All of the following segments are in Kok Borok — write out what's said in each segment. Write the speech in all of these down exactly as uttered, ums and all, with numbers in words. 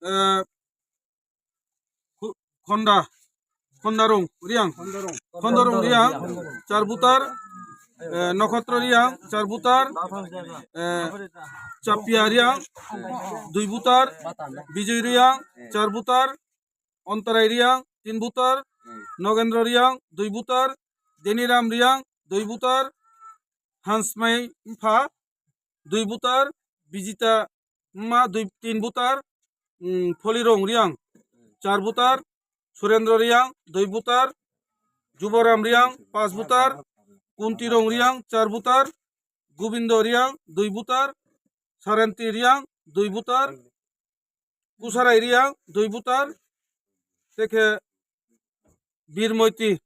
eh, Khu-, Khonda, Khondarung Riang, Khondarung Riang, char butar, eh, Nokhotro Riang, char butar, eh, Chapia Riang, dui butar, Bijoy Riang, char butar, Ontarai Riang, tin butar, Nogendro Riang, dui butar, Deniram Riang, dui butar, Hansmai Mpha, dui butar, Bijita Mma, dui, tin butar, mm, Pholirong Riang, char butar, Surendro Riang, dui butar, Jubaram Riang, pas butar, Kuntirong Riang, char butar, Gobindo Riang, dui butar, Saranti Riang, dui butar, Kusarai Riang, dui butar, tei khe Birmoiti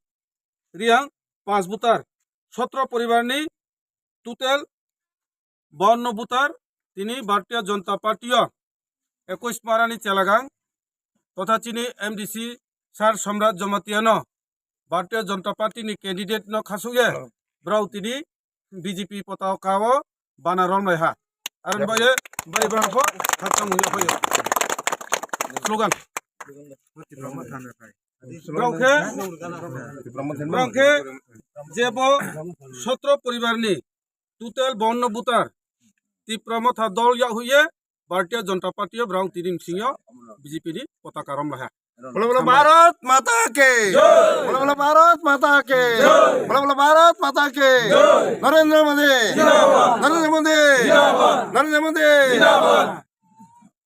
Riang, pas butar. Sotro poribarni total bawanno butar tini Bharatiya Janata Party o ekush marani chelagang totha chini M D C sir Samrat Jamatia no Bharatiya Janata Party ni candidate no khasuk ye brao tini B J P potaka o bana romlai ha. Aro baye bai bang pho khatam hoi phaio. Slogan. Brao khe, brao khe jebo sotro poribar ni total bawanno butar Tipra Motha dol yak huye Bharatiya Janata Party o brao tini msing yo B J P ni potaka romlai ha. Bolo bolo Bharat Mata ki. Bolo bolo Bharat Mata ki. Bolo bolo Bharat Mata ki. Narendra Modi. Narendra Modi. Narendra Modi.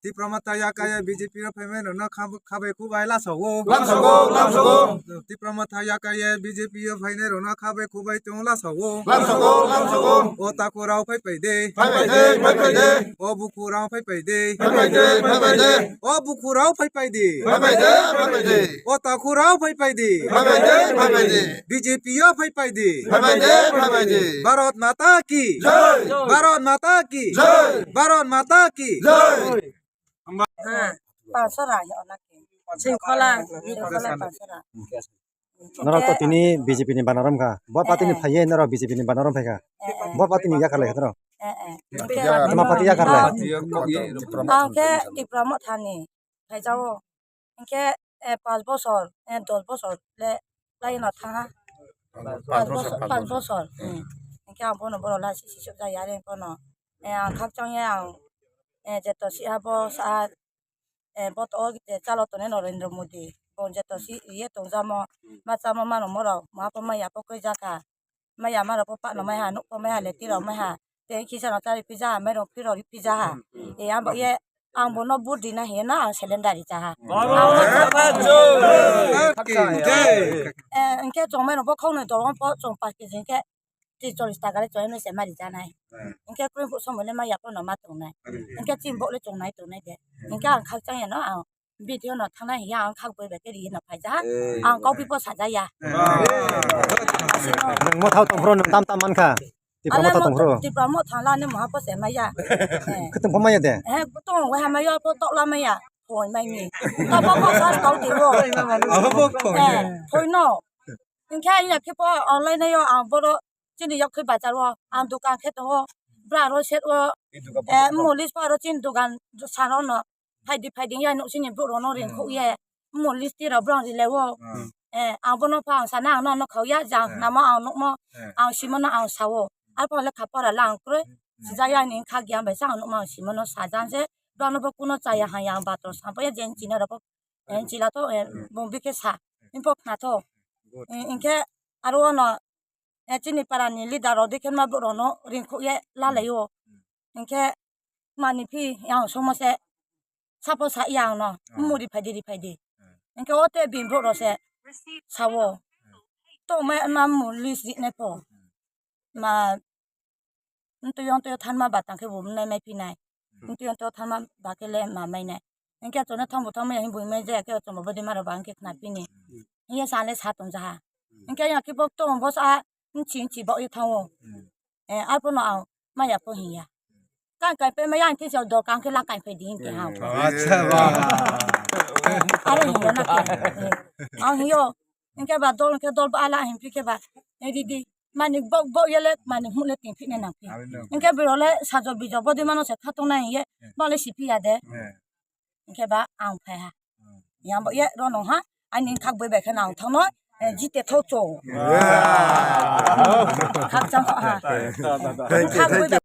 Tipra Motha yakaya B J P rok phaimai rokno khab-, khabai khubai lasogo. Lamsogo, lamsogo. Tipra Motha yakaya B J P o phainai rokno khabai khubai tong lasogo. Lamsogo, lamsogo. O takhurao phai pai de. Phai pai de, phai pai de. O bukhurao phai pai de. Phai pai de, phai pai de. O bukhurao phai pai de. Phai pai de, phai pai de. O takhurao phai pai de. Phai pai de, phai pai de. B J P o phai pai de. Phai pai de, phai pai de. Bharat Mata ki. Jai. Bharat Mata ki. Jai. Bharat Mata ki. Jai. Hamba. Ha, pansora hi ona ke. Singkhola, singkhola pansora. Norok to tini B J P ni bana rom kha. Bo party ni phaiye norok B J P ni bana rom phai kha. Eh, eh. Bo party ni yakar lai kha norok. Eh, eh. Tama party yakar lai. Ang khe Tipra Motha ni phaijao. Hinkhe, eh, panch bosor, eh, dos bosor le laino thangha. Panch bosor, panch bosor. Hmm. Hinkhe ang bono borok lai sisi sukjaya are bono. Eh, ang khakchangya ang, eh, jeto siha bo sa, eh, bo to je chalo tongnai Narendra Modi. Bo jeto si ye tongjamo, ma chamo mano morok, ma po ma ya po koi jakha. Maya ma rok po pakno mai ha, nuk po mai ha, leti rok mai ha. Tei kisa no chari pija ha, mai rok phiro ri pija ha. E abo ye ang bono vote rina hiya na ang cylinder ri cha ha. Eh, hingke chong mai rok bo khok noi tolong po chong pash kg hingke tris chollish taka le chong noi se mari janai. Hingke kring phuk somoi le maya pono ma tongnai. Hingke chini bo le chong nai tongnai de. Hingke ang khakchang ya no ang Video no thangna hiya ang khak boi bai khe ri no phaija. Ang kok pipo saja ya. Nang mo thao tong phro nang tam tam man kha. Tipra mo thao tong phro. Tipra mo thangla ne maha po se maya. Khe tong pho maya de. He tong wai ha maya po tok la maya. Phoi mai mi. Ka bo ko sa tau ti wo. Abo bo phoi. Phoi no. Hingkhe ya khe po online yo ang boro chini yok khe bazar o ang dukan khe tongo. Bra ro set o. Mulis pa ro chini dukan sano no. Phaidi phaidi ya nuk sini borok no ringkhuk ye. Mo listi rok borok rilai o. Eh, ang bono phang sana ang no khau ya jang namo ang nukmo ang simo no ang sao. Arpho le khapora lang kroi. Sijaya ni kha giya bai sa ang nukmo ang simo no sajan se. Bono bo kuno chaya haya ang bator sampo ya jen china rok. Eh, chila to, eh, bung bike sa. Info khna to. Eh, inkhe aro no eh, chini para ni leader rok dikhe ma borok no ringkhuk ye lalai o. Hinkhe mani phi yang somo se sapo sa ya ang no muri phai di ri phai di. Hinkhe o te bini borok rok se sao. To ma, ma mu list ri nai pho. Ma Ntwi ntwi thanma ba tang khe bo nai mai phi nai. Ntwi ntwi thanma ba khe le ma mai nai. Hinkhe chwngno thangbo thangmaya hinwi bui mai jaya khe chwngbo bwdwi maro ba hinkhe khna phini. Hiya sa le sa tong jaha. Hinkhe ya khe bo tong bo sa nchi nchi ba oi thango. Eh, arphuno ang maya pho hinya. Kan kai pe maya ang khe sa dor kan khe la kai pe di hinkhe ha. Acha ba. Aro hiya na khe. Ang hiyo. Hinkhe ba dol hinkhe dol ba ala hin phi khe ba. Eh, di di. Mani bok bok yele mani hule tin phine nang phi. Hinkhe biro le sajo bijo bodi mano se khatung nai ye. Bale si phi ya de. Hingke ba ang phai ha. Yang bo ye ro no ha. Ani khak boi bai khe nang thang no. Jite tho cho. Khak chang ha. Khak boi bai